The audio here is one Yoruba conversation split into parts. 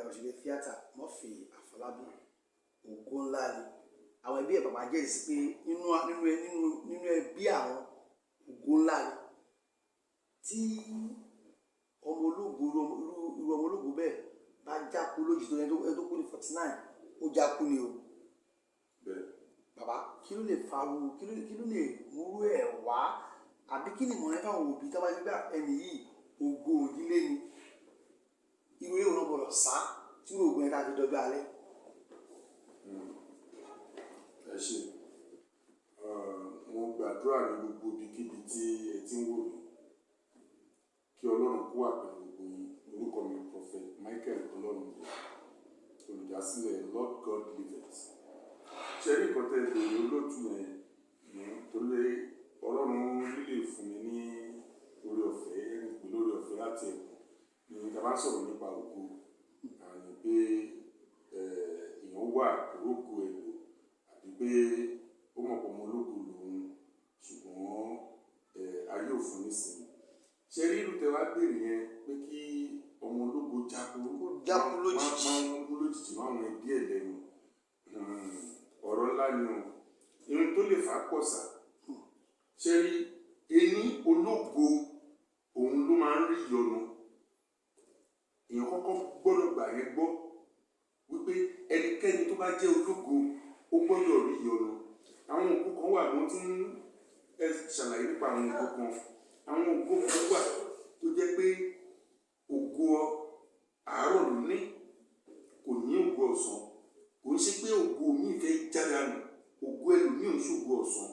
Òṣèré tíátà Murphy Àfọlábí, ògo ńlá ni. Àwọn ẹbí ẹ̀ bàbá jẹ́rìí sí pé nínú ẹbí àwọn, ògo ńlá ni. Tí ọmọ ológo, irú ọmọ ológo bẹ́ẹ̀ bá jákú lójijì, tó ẹni tó kú ní 49, ó jákú ni o. Bẹ́ẹ̀. Bàbá, kí ló lè faru, kí ló lè múrú ẹ̀ wá, àbí kí ni ìmọ̀ràn fáwọn òbí tó bá ti gbà ẹni yìí, ògo òdílé ni, irú eré òun gbọ́dọ̀ sá tí irú ògùn yẹn tá a fi dọjọ́ alẹ́? Ẹ ṣe. Mo gbàdúrà ní gbogbo ibikíbi tí ẹ ti ń wò mí, kí Ọlọ́run kó wà pẹ̀lú gbogbo yín. Orúkọ mi, Prophet Michael Ọlọ́runjẹ, olùdásílẹ̀ Lord God Liveth. Ṣe rí nǹkan tẹ́ ẹ bèrè, olóòtú yẹn ní, torí Ọlọ́run lílè fún mi ní orí ọ̀fẹ́, ẹni pé lórí ọ̀fẹ́ àti ẹ̀bùn ní tá a bá ń sọ̀rọ̀ nípa ògo, àní pé èèyàn wà orógo ẹ̀ lò, àbí pé ó mọ̀ pé ọmọ ológo lòun, ṣùgbọ́n ayé ò fún nísìnyí. Ṣe rí irú tẹ wá béèrè yẹn pé kí ọmọ ológo jákú? Kó jákú lójijì. Máa ń kú lójijì máwọn ẹbí ẹ̀ lẹ́nu. Ọ̀rọ̀ ńlá ni o. Irun tó lè fà á pọ̀ sà. Ṣe rí ení, ológo òun ló máa ń rí ìyọnu. Èèyàn kọ́kọ́ gbọ́dọ̀ gbà yẹn gbọ́ wípé ẹnikẹ́ni tó bá jẹ́ ológo, ó gbọ́dọ̀ rí ìyọnu. Àwọn ògo kan wà, wọ́n ti ń ẹ ṣàlàyé nípa àwọn ògo kan. Àwọn ògo kan wà tó jẹ́ pé ògo àárọ̀ ló ní, kò ní ògo ọ̀sán. Kò ń ṣe pé ògo míì fẹ́ jára nù. Ògo ẹlòmíì ò ń ṣògo ọ̀sán,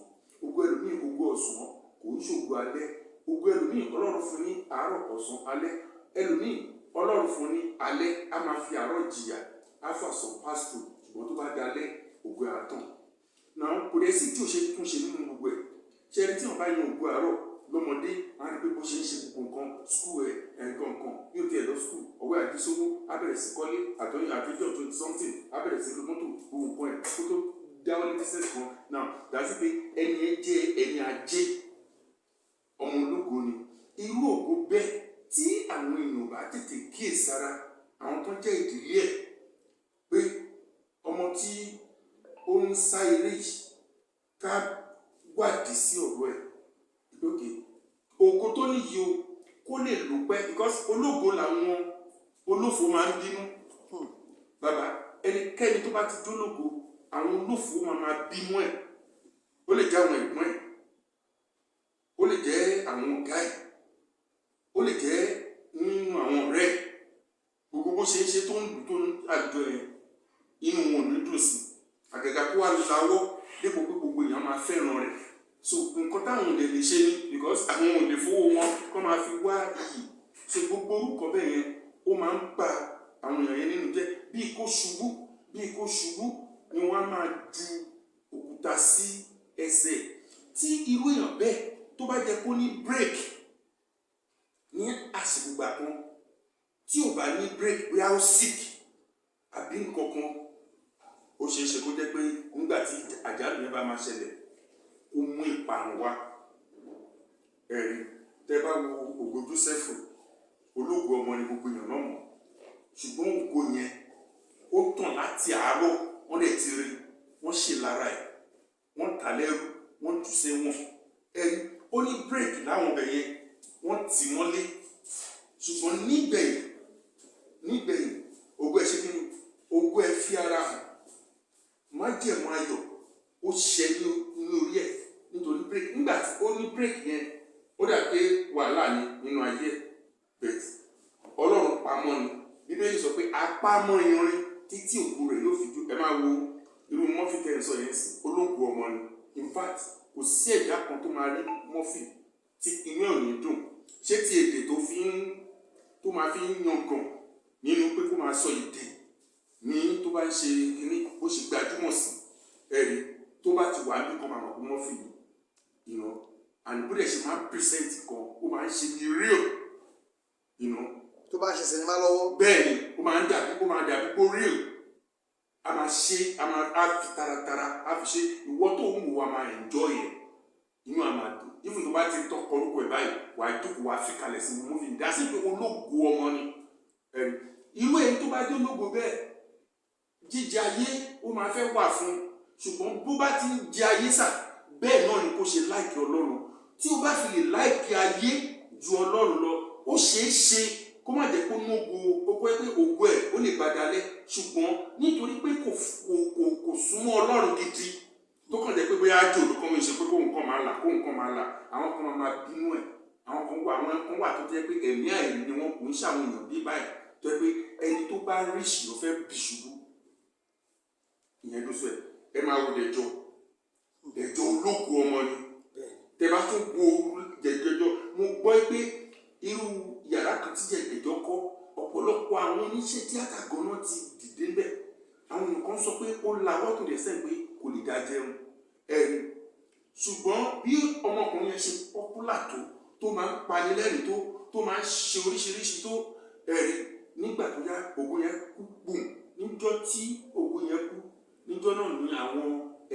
ògo ẹlòmíì, ògo ọ̀sán, kò ń ṣògo alẹ́. Ògo ẹlòmíì, Ọlọ́run fún ní àárọ̀, ọ̀sán, alẹ́. Ẹlòmíì, Ọlọ́run fún ní alẹ́, á máa fi àárọ̀ jìyà, á fàṣọ pass through, ṣùgbọ́n tó bá dalẹ́, ògo ẹ̀ á tàn náà. Kò dé sí tí ò ṣe túnṣe nínú gbogbo ẹ̀. Ṣe ẹni tí wọ́n bá yan ògo àárọ̀ lọ́mọdé, wọ́n á rí pé bó ṣe ń ṣe gbogbo nǹkan, school ẹ̀, nǹkan kan bí ó tiẹ̀ lọ school, ọwọ́ àdísówó, á bẹ̀rẹ̀ sí kọ́lé àtọ́yìn àtijọ́ 20 something, á bẹ̀rẹ̀ sí lo mọ́tò, gbogbo nǹkan ẹ̀, kó tó dáwọ́lé business kan náà, dájú pé ẹni ẹ jẹ́ ẹni ajé, ọmọ ológo ni. Irú ògo bẹ́ẹ̀, tí àwọn èèyàn bá tètè kíyèsára, àwọn tó jẹ́ ìdílé ẹ̀, pé ọmọ tí ó ń sá eré yìí, ká wádìí sí ọ̀rọ̀ ẹ̀ lókè ògo tó níyì o, kó lè lò pẹ́, because ológo làwọn olófo máa ń bínú. Bàbá, ẹnikẹ́ni tó bá ti jólógo, àwọn olófo máa máa bínú ẹ̀. Ó lè jẹ́ àwọn ẹ̀gbọ́n ẹ̀, ó lè jẹ́ àwọn ọ̀gá ẹ̀, ó lè jẹ́ nínú àwọn ọ̀rẹ́ ẹ̀. Gbogbo bó ṣe ń ṣe, tó ń lù, tó ń àjọ yẹn, inú wọn ò ní dùn sí, àgàgà kó wá lawọ́ dípò pé gbogbo èèyàn máa fẹ́ràn rẹ̀. So nǹkan táwọn ò lè lè ṣe ni, because àwọn ò lè fowó wọn kó máa fi wá iyì. So gbogbo orúkọ bẹ́ẹ̀ yẹn, ó máa ń ba àwọn èèyàn yẹn nínú jẹ́. Bíi kó ṣubú, bíi kó ṣubú ni wọ́n á máa ju òkúta sí ẹsẹ̀. Tí irú èèyàn bẹ́ẹ̀ tó bá jẹ́ kó ní break ní àsìkò ìgbà kan, tí ò bá ní break, bóyá ó sick àbí nǹkan kan, ó ṣeé ṣe kó jẹ́ pé nígbà tí àjálù yẹn bá máa ṣẹlẹ̀, kó mú ìparun wá. Ẹ̀rí tẹ́ bá wo ògo Jósẹ́fù, ológo ọmọ ni, gbogbo èèyàn náà mọ̀, ṣùgbọ́n ògo yẹn ó tàn láti àárọ̀, wọ́n lè ti rí, wọ́n ṣe lára ẹ̀, wọ́n tà lẹ́rú, wọ́n jù sẹ́wọ̀n. Ẹ̀rí ó ní break láwọn ọbẹ̀ yẹn, wọ́n tì mọ́lé, ṣùgbọ́n nígbẹ̀yìn nígbẹ̀yìn, ògo ẹ̀ ṣe kí ni? Ògo ẹ̀ fi ara hàn. Májẹ̀mú ayọ̀ ó ṣẹ ní orí ẹ̀ nítorí break. Nígbà tí ó ní break yẹn, ó dà pé wàhálà ni nínú ayé ẹ̀, but Ọlọ́run pamọ́ ni. Bíbélì sọ pé apámọ́ irin títí ògo rẹ̀ yóò fi jó. Ẹ máa wo irú Murphy tẹ́ ẹ sọ yẹn sí, ológo ọmọ ni. In fact, kò sí ẹ̀dá kan tó máa rí Murphy tí inú ẹ̀ ò ní dùn. Ṣé ti èdè tó fi ń tó máa fi ń yangàn nínú pé kó máa sọ èdè ní tó bá ń ṣe kíní, bó ṣe gbajúmọ̀ sí, ẹ̀rí tó bá ti wà ní kan, máa mọ̀ pé Murphy ni, and bó dẹ̀ ṣe máa ń present kan, ó máa ń ṣe bí real. Tó bá ṣe sinimá lọ́wọ́. Bẹ́ẹ̀ ni, ó máa ń dàbí, ó máa dàbí pé real. A máa ṣe, a máa á fi taratara á fi ṣe. Ìwọ tó ń wò, wá máa enjoy ẹ̀, inú a máa dùn. Even tó bá ti tọ́ kọrúkọ ẹ̀ báyìí, wàá jókòó, wàá fi kalẹ̀ sí movie, dá sí pé ológo ọmọ ni. Ẹ̀rí irú èyí. tó bá jẹ́ ológo bẹ́ẹ̀, jíjẹ ayé ó máa fẹ́ wà fún. Ṣùgbọ́n bó bá ti ń jẹ ayé sà, bẹ́ẹ̀ náà ni kó ṣe like Ọlọ́run. Tí o bá fi lè like ayé ju Ọlọ́run lọ, ó ṣeé ṣe kó má jẹ́ kó nógo ó pẹ́ pé ògo ẹ̀ ó lè bá dalẹ̀. Ṣùgbọ́n nítorí pé kò súnmọ́ Ọlọ́run gidi, tó kàn jẹ́ pé bóyá ájò ló kàn ń ṣe pé kóun kàn máa là, kóun kàn máa là, àwọn kan máa bínú ẹ̀. Àwọn kan wà tó jẹ́ pé ẹ̀mí àìrí ni wọ́n, kò ń ṣàwọn èèyàn bí báyìí, tó jẹ́ pé ẹni tó bá ríṣì ló fẹ́ bì ṣubú. Ìyẹn ló sọ ẹ. Ẹ máa wo Dẹ̀jọ́. Dẹ̀jọ́ ológo ọmọ ni. Tẹ bá tún wo Dẹ̀jọ́, mo gbọ́ pé irú yàrá kan tí Dẹ̀jọ́ kọ́, ọ̀pọ̀lọpọ̀ àwọn oníṣẹ́ tíátà gan-an ti dìde ńbẹ̀. Àwọn nǹkan sọ pé ó lawọ́ tó dẹ̀ sẹ́yìn pé kò lè dá jẹun ẹ̀rí. Ṣùgbọ́n bí ọmọkùnrin yẹn ṣe popular tó, tó máa ń pani lẹ́rìn tó máa ń ṣe oríṣiríṣi tó, ẹ̀rí, nígbà tó yá, ògo yẹn kú gbùm. Níjọ́ tí ògo yẹn kú, níjọ́ náà ni àwọn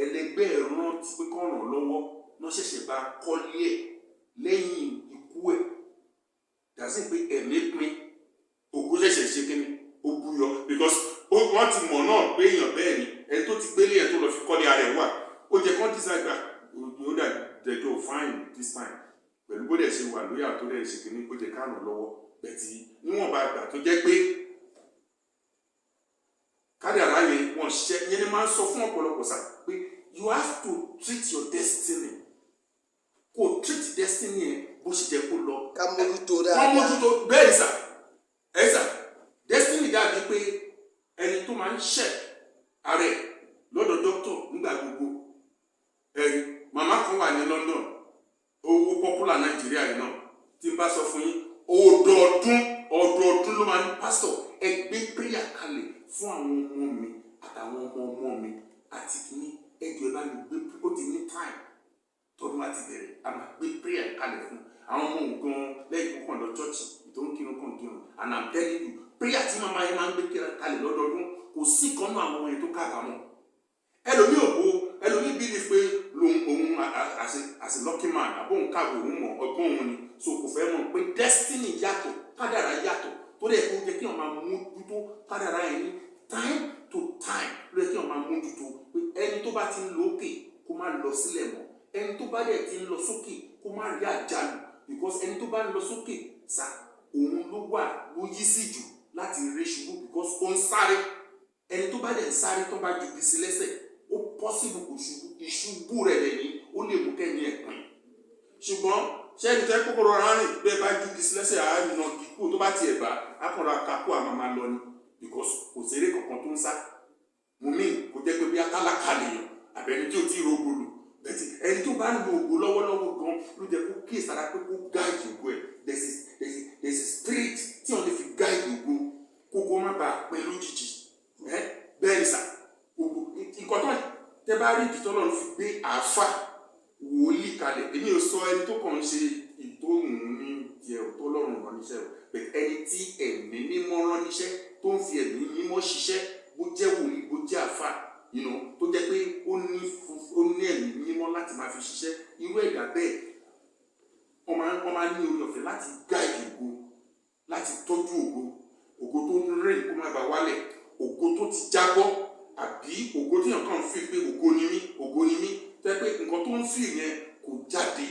ẹlẹgbẹ́ ẹ̀ rántí pé kọ́ ràn lọ́wọ́ náà, ṣẹ̀ṣẹ̀ bá kọ́lé ẹ̀ lẹ́yìn ikú ẹ̀. Dàsí pé ẹ̀mí pin, ògo ṣẹ̀ṣẹ̀ ṣe kíni, ó búyọ, because wọ́n ti mọ̀ náà pé èèyàn bẹ́ẹ̀ ni ẹni tó ti gbélé ẹ̀ tó lọ fi kọ́lé ara ẹ̀ wà. Ó jẹ́ kán decide gbà ó dà Dẹ̀jọ́ fine this time, pẹ̀lú bó dẹ̀ ṣe wà lóyà tó dẹ̀ ṣe kíní, ó jẹ́ ká ràn lọ́wọ́ bẹ̀tì níwọ̀nba àgbà tó jẹ́ pé kádàrá yẹn wọ́n ṣiṣẹ́ yẹn ni. Máa ń sọ fún ọ̀pọ̀lọpọ̀ sá pé you have to treat your destiny, kò treat destiny yẹn bó ṣe jẹ́ kó lọ. Ká mójútó Wọ́n dáadáa. mójútó bẹ́ẹ̀ ni sà. Ẹ sà, destiny dàbí pé ẹni tó máa ń ṣẹ̀ ara ẹ̀ lọ́dọ̀ dókítà nígbà gbogbo. Ẹ̀rí màmá kan wà ní London, owó popular Nàìjíríà yìí náà, tí n bá sọ fún yín, ọdọọdún ọdọọdún ló máa ní, "Pásítọ̀, ẹ gbé prayer kalẹ̀ fún àwọn ọmọ mi àtàwọn ọmọ ọmọ mi àti kìíní. Ẹ jọ̀ọ́, ẹ bá mi gbé." Ó ti ní time tọdún wa ti bẹ̀rẹ̀, a máa gbé prayer kalẹ̀ fún àwọn ọmọ òun gan lẹ́yìn kó kàn lọ church tó ń kírun kàn kírun. And I'm telling you, prayer tí màmá yẹn máa ń gbé kalẹ̀ lọ́dọọdún, kò sí kan náà àwọn ọmọ yẹn tó kábàámọ̀. Ẹlòmíì òbó, ẹlòmíì bí ni pé lòun òun as a lucky man, àbó òun kàwé, òun mọ̀, ọgbọ́n òun ni, so kò fẹ́ mọ̀ pé destiny yàtọ̀, kádàrá yàtọ̀, tó dẹ̀ kó jẹ́ kí wọ́n máa mójútó kádàrá yẹn ní time to time. Ló yẹ kí wọ́n máa mójútó pé ẹni tó bá ti ń lọ òkè, kó má lọ sílẹ̀ mọ́. Ẹni tó bá dẹ̀ ti ń lọ sókè, kó má rí àjálù, because ẹni tó bá ń lọ sókè sà, òun ló wà ló yí sí jù láti rí ṣubú, because ó ń sáré. Ẹni tó bá dẹ̀ ń sáré, tó bá ju gbèsè lẹ́sẹ̀, ó possible kò ṣubú. Ìṣubú rẹ̀ lẹ̀ ní ó lè mú kẹ́ni ẹ̀ pín. Ṣùgbọ́n ṣẹ́ni tẹ́ kókòrò rárìn bẹ́ẹ̀ bá ju gbèsè lẹ́sẹ̀, àárín náà kíkú tó bá tiẹ̀ bá akọ̀rọ̀ àkàkù, àmà máa lọ ni, because kò séré kankan tó ń sá. Mú mi kò jẹ́ pé bí atálákà lèèyàn àbẹ̀ni tí ò tí ì rogo lò bẹ̀tì. Ẹni tó bá ń lo ògo lọ́wọ́lọ́wọ́ gan ló jẹ́ kó kíyè sára pé kó guide ògo ẹ̀. There is a spirit tí wọ́n lè fi guide ògo kókó má bàa pẹ́ lójijì. Ẹ bẹ́ẹ̀ ni sà, ògo nǹkan tó tẹ bá rí ìdí tọ́lọ́run fi gbé àáfà wòlíì kalẹ̀, èmi ò sọ ẹni tó kàn ń ṣe ìtòhùn ní tiẹ̀ ò tọ́lọ́run rán níṣẹ́ o, but ẹni tí Ẹ̀mí Mímọ́ rán níṣẹ́, tó ń fi Ẹ̀mí Mímọ́ ṣiṣẹ́, bó jẹ́ wòlíì, bó jẹ́ àáfà, tó jẹ́ pé ó ní Ẹ̀mí Mímọ́ láti máa fi ṣiṣẹ́, irú ẹ̀dá bẹ́ẹ̀, wọ́n máa ní oore ọ̀fẹ́ láti guide ògo, láti tọ́jú ògo, ògo tó ń rìn kó má bàa wálẹ̀, ògo tó ti jábọ́, àbí ògo tí èèyàn kàn ń fi pé ògo ni mí, ògo ni mí, tẹ́ pé nǹkan tó ń fi yẹn kò jáde,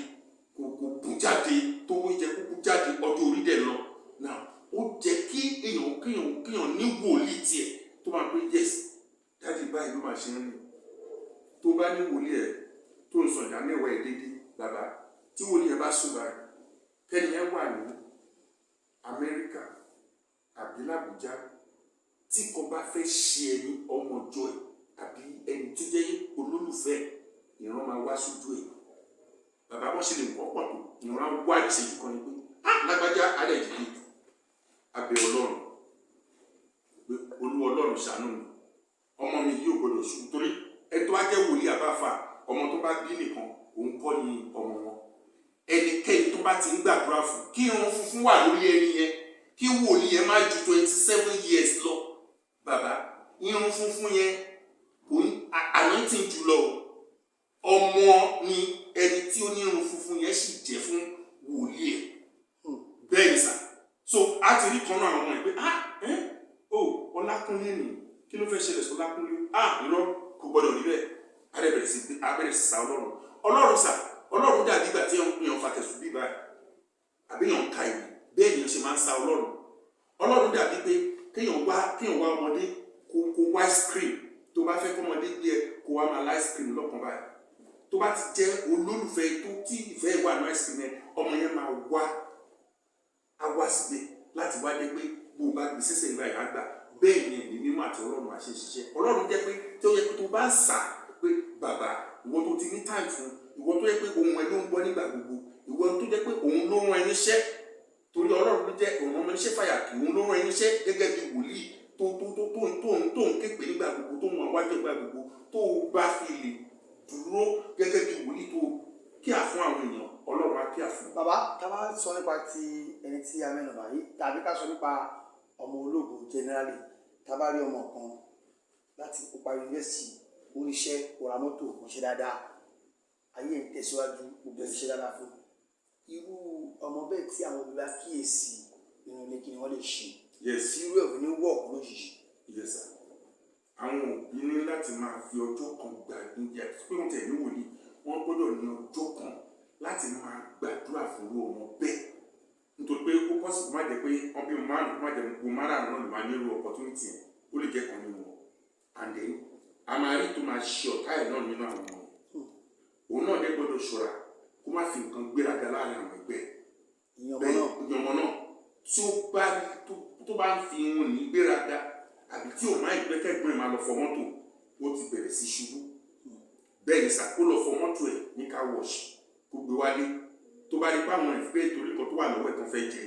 kò bú jáde tó yẹ kó bú jáde. Ọjọ́ orí dẹ̀ lọ now, ó jẹ́ kí èèyàn kéèyàn ní wòlíì tiẹ̀ tó máa pé, "Yes, daddy, báyìí ló máa ṣe ń rìn." Tó bá ní wòlíì ẹ̀ tó ń sọ ìdá mẹ́wàá ẹ̀ déédéé, bàbá, tí wòlíì ẹ̀ bá sùn báyìí, tẹ́ni ẹ̀ wà ní Amẹ́ríkà àbí làbújá, tí kò bá fẹ́ ṣe ẹni ọmọ ọjọ́ ẹ̀ àbí ẹni tó jẹ́ olólùfẹ́, ìran máa wá sójú ẹ̀. Bàbá, wọn ṣe lè wọ́pọ̀ tó, ìran wá ìṣẹ́jú kan ni pé, "Ah, lágbájá." Alẹ́ dìde abẹ Ọlọ́run pé, "Olúwa Ọlọ́run, ṣàánú mi, ọmọ mi yìí ò gbọdọ̀ ṣubú." Torí ẹni tó bá jẹ́ wòlíì àbáfà, ọmọ tó bá bí nìkan òun kọ́ ni ọmọ wọn. Ẹnikẹ́ni tó bá ti ń gbàdúrà fún, kí irun funfun wà lórí ẹni yẹn, kí wòlíì yẹn má ju 27 years lọ. Bàbá, irun funfun yẹn kò ń anointing jùlọ o. Ọmọ ni ẹni tí ó ní irun funfun yẹn sì jẹ́ fún wòlíì ẹ̀. Bẹ́ẹ̀ ni sà. So a ti rí kan náà àwọn ọmọ ẹ̀ pé, "Ah, ẹ́ o, Ọlákúnlé ni. Kí ló fẹ́ ṣẹlẹ̀ sí Ọlákúnlé? Ah, irọ́, kò gbọ́dọ̀ rí bẹ́ẹ̀. Á dẹ̀ bẹ̀rẹ̀ sí, á bẹ̀rẹ̀ sí sa Ọlọ́run. Ọlọ́run sà, Ọlọ́run dàbí ìgbà tí èèyàn fa tẹ̀sùn bí báyìí àbí èèyàn ń ka ìwé. Bẹ́ẹ̀ ni èèyàn ṣe máa ń sa Ọlọ́run. Ọlọ́run dàbí pé kéèyàn wá ọmọdé kó wá ice cream. Tó bá fẹ́ kọ́mọdé gbé ẹ, kó wá máa lá ice cream lọ́kàn báyìí. Tó bá ti jẹ́ olólùfẹ́ tó tí ìfẹ́ wà ní ice cream yẹn, ọmọ yẹn máa wá, á wá síbẹ̀ láti wá dé pé bó o bá gbé sẹ́sẹ̀ ìgbà yẹn á gbà. Bẹ́ẹ̀ ni ẹ̀mí mímọ́ àti Ọlọ́run àṣẹ ṣiṣẹ́. Ọlọ́run jẹ́ pé tí ó yẹ pé tó bá ń sà pé bàbá, ìwọ tó ti ní time fún, ìwọ tó yẹ pé ohun ẹ ló ń gbọ́ nígbà gbogbo, ìwọ tó jẹ́ pé òun ló rán ẹ níṣẹ́, torí Ọlọ́run ló jẹ́ òun ọmọ níṣẹ́ fàyàkì, òun ló rán ẹ níṣẹ́ gẹ́gẹ́ bí wòlíì tó ń képe nígbà gbogbo, tó ń wọn wájú nígbà gbogbo, tó o bá fi lè dúró gẹ́gẹ́ bí wòlíì tó kíà fún àwọn èèyàn, Ọlọ́run á kíà fún. Bàbá, tá a bá sọ nípa ti ẹni tí a mẹ́nu bà yìí tàbí ká sọ nípa ọmọ ológo generally, tá a bá rí ọmọ kan láti ó parí yunifásitì, oríṣẹ́, ó ra mọ́tò, ó ṣe dáadáa, ayé ń tẹ̀síwájú, gbogbo ẹ̀ ń ṣe dáadáa fún irú ọmọ bẹ́ẹ̀, tí àwọn òbí bá kíyèsí nínú ilé, kí ni wọ́n lè ṣe tí irú ẹ̀ ò ní wọ̀ lójijì? Yes sir. Àwọn òbí ní láti máa fi ọjọ́ kan gbà níjà pé wọ́n tẹ̀ ní wòlíì. Wọ́n gbọ́dọ̀ ní ọjọ́ kan láti máa gbàdúrà fún irú ọmọ bẹ́ẹ̀, nítorí pé ó possible má jẹ́ pé wọ́n bí márùn, má jẹ́ gbogbo márùn náà ló máa ní irú opportunity yẹn. Ó lè jẹ́ kan nínú wọn, and then a máa rí tó máa ṣe ọ̀tá ẹ̀ náà nínú àwọn ọmọ yẹn. Òun náà dẹ́ gbọ́dọ̀ ṣọ́ra kó má fi nǹkan gbéraga láàrin àwọn ẹgbẹ́ ẹ̀. Ìyẹn ọmọ Bẹ́ẹ̀ náà. Ìyẹn ọmọ náà tí ó bá tó bá ń fi wọn ní gbéraga àbí tí ò máa ìgbẹ́kẹ̀gbọ́n ẹ̀ máa lọ fọ mọ́tò, ó ti bẹ̀rẹ̀ sí ṣubú. Bẹ́ẹ̀ ni sà, kó lọ fọ mọ́tò ẹ̀ ní car wash, kó gbé wálé. Tó bá rí pé àwọn ẹ̀fẹ́ torí nǹkan tó wà lọ́wọ́ ẹ̀ tó fẹ́ jẹ,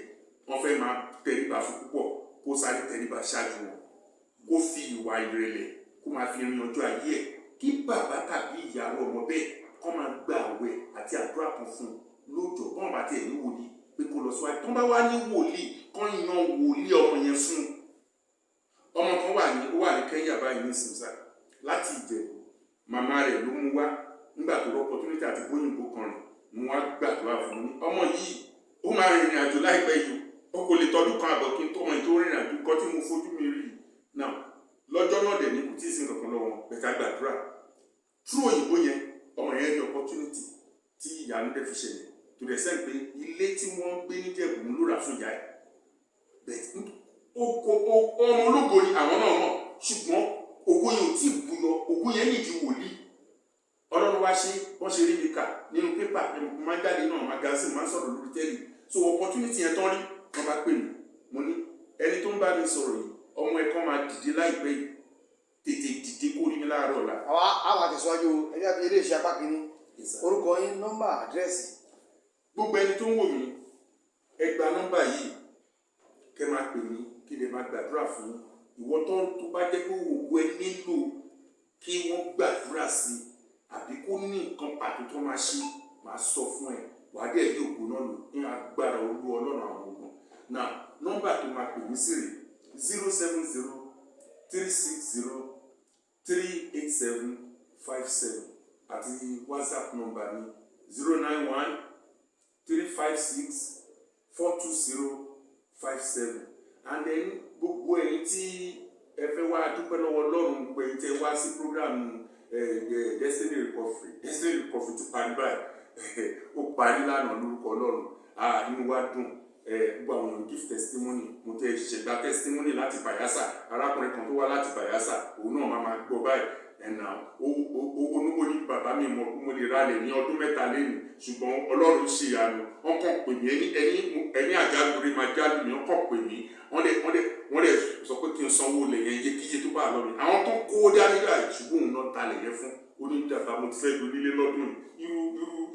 wọ́n fẹ́ máa tẹríba fún púpọ̀, kó sáré tẹríba ṣáájú wọn, kó fi ìwà ìrẹ̀lẹ̀ kó máa fi rin ọjọ́ ayé ẹ̀. Kí bàbá tàbí ìyàwó ọmọ bẹ́ẹ̀ kó máa gba àwẹ̀ àti àdúrà kan fún un lóòjọ́. Bọ́n bá tiẹ̀ ní wòlíì pé kó lọ síwájú, tó bá wá ní wòlíì, kó yan wòlíì ọmọ yẹn fún un. Ọmọ kan wà ní, ó wà ní Kenya báyìí ní ìsinsà láti Ìjẹ̀bú. Màmá rẹ̀ ló mú wá nígbà tó rọ opportunity àti bóyìnbó kan rìn. Mo wá gbàdúrà fún un ní ọmọ yìí, ó máa rìnrìn àjò láìpẹ́ yìí. Ó kò lè tọdún kan àbọ̀ kí n tó ọmọ yìí tó rìnrìn àjò kan tí mo fojú mi rí náà. Lọ́jọ́ náà dẹ̀ ní kò tí ì sí nǹkan kan lọ́wọ́ wọn bẹ̀tẹ̀ gbàdúrà true òyìnbó yẹn, ọmọ yẹn ní opportunity tí ìyanu dẹ̀ fi ṣẹlẹ̀ tó dẹ̀ sẹ́ni pé ilé tí wọ́n ń gbé níjẹ̀bù ló rà fún ìyá ẹ̀. Bẹ́ẹ̀ ọmọ ológo ni àwọn náà mọ̀, ṣùgbọ́n ògo yẹn ò tí ì buyọ. Ògo yẹn nìdí wòlíì. Ọlọ́run wá ṣe, wọ́n ṣe rí mi kà nínú pépà, máa ń jáde náà, magazine, máa ń sọ̀rọ̀ lórí tẹ́lẹ̀. So opportunity yẹn tán rí, wọ́n bá pè mí. Mo ní ẹni tó ń bá mi sọ̀rọ̀ yìí, ọmọ ẹ̀ kan máa dìde láìpẹ́ yìí, tètè dìde kó rí mi láàárọ̀ ọ̀la. Àwa àwọn àtẹ̀síwájú ẹjẹ́ àfi ilé iṣẹ́ apá kìíní. Orúkọ yín, nọ́mbà, àdírẹ́sì. Gbogbo ẹni tó ń wò mí, ẹ gba nọ́mbà yìí, kẹ́ máa pè mí, kí lè máa gbàdúrà fún ìwọ tó bá jẹ́ pé ògo ẹ nílò kí wọ́n gbàdúrà sí àbí kó ní nǹkan pàtó tó máa ṣe. Máa sọ fún ẹ, wàá dẹ̀ rí ògo náà lò ní agbára Olú Ọlọ́run àwọn ogun. Now, nọ́mbà tó máa pè mí sí rè: 07036038757, àti WhatsApp nọ́mbà mi, 09135642057. And then gbogbo ẹ̀yin tí ẹ fẹ́ wá dúpẹ́ lọ́wọ́ Ọlọ́run, gbogbo ẹ̀yin tí ẹ wá sí program Destiny Recovery, Destiny Recovery ti parí báyìí. Ó parí lánàá lórúkọ Ọlọ́run. Ah, inú wa dùn. Gbogbo àwọn èèyàn give testimony. Mo tẹ ṣẹ̀gbá testimony láti Bayelsa. Arákùnrin kan tó wá láti Bayelsa, òun náà máa gbọ́ báyìí. Ẹ̀nà ó ní, "Bàbá mi, mọ̀ pé mo lè ralẹ̀ ní ọdún 3 lẹ́nu, ṣùgbọ́n Ọlọ́run ṣe ìyanu. Wọ́n kàn pè mí, ẹni àjálù rí máa jálù mí. Wọ́n kàn pè mí, wọ́n dẹ̀ sọ pé kí n sanwó lẹ̀ yẹn iyekíye tó bá lọ mi." Àwọn tó kó dání báyìí, ṣùgbọ́n òun náà talẹ̀ yẹn fún ó ní, "Dàbà, mo ti fẹ́ lu nílé lọ́dún yìí."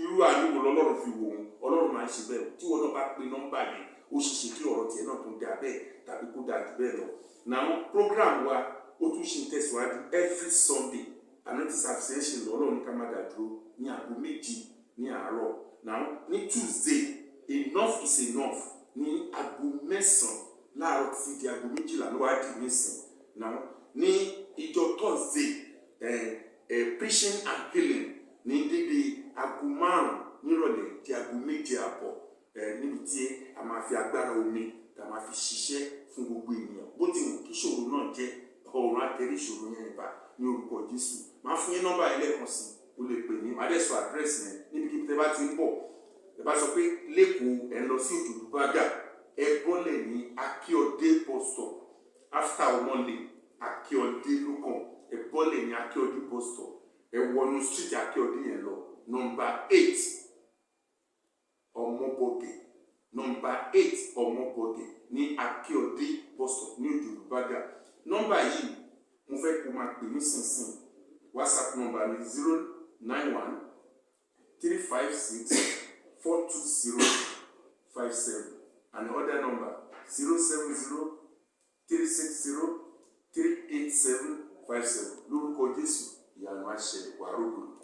Irú àánú wo lọ́lọ́run fi wò ó? Ọlọ́run máa ń ṣe bẹ́ẹ̀. Tí wọn náà bá pe nọ́mbà yẹn, ó ṣeéṣe kí ọ̀rọ̀ tiẹ̀ náà tó dáa bẹ́ẹ̀ tàbí kó dáa jù bẹ́ẹ̀ lọ. Now, program wa ó tún ṣe ń tẹ̀síwájú every Sunday. Anointing service ẹ̀ ṣe lọ. Ọlọ́run ní ká má dà dúró ní aago 7 ní àárọ̀. Now, ní Tuesday, enough is enough, ní aago 9 láàárọ̀ títí di aago 12 ló wá di nísìn. Now, ní ìjọ Thursday, preaching and healing ní dédé aago 5 nírọ̀lẹ́ di aago 7:30, níbi tí a máa fi agbára omi tá a máa fi ṣiṣẹ́ fún gbogbo ènìyàn, bó ti wù kí ìṣòro náà jẹ́. ìṣòro yẹn bá ní orúkọ Jésù. Máa fún yín nọ́mbà yẹn lẹ́ẹ̀kan sí, o lè pè mí, màá dẹ̀ sọ àdírẹ́sì yẹn. Níbikíbi tẹ́ bá ti ń bọ̀, ẹ bá sọ pé l'Ékòó, ẹ̀ ń lọ sí Òjòdú Bágà, ẹ bọ́lẹ̀ ní Akíọdé bus stop, after Ọmọlé, Akíọdé ló kàn. Ẹ bọ́lẹ̀ ní Akíọdé bus stop, ẹ wọnú street Akíọdé yẹn lọ, nọ́mbà 8 Ọmọbọgẹ, nọ́mbà 8 Ọmọbọgẹ ní Akíọdé bus stop ní Òjòdú Bágà. Nọ́mbà yìí mo fẹ́ kó máa pè nísinsìnyí. WhatsApp nọ́mbà mi, 09135642057, and other number, 07036038757. Lórúkọ Jésù, ìyanu á ṣẹlẹ̀, wàá rògbòdò.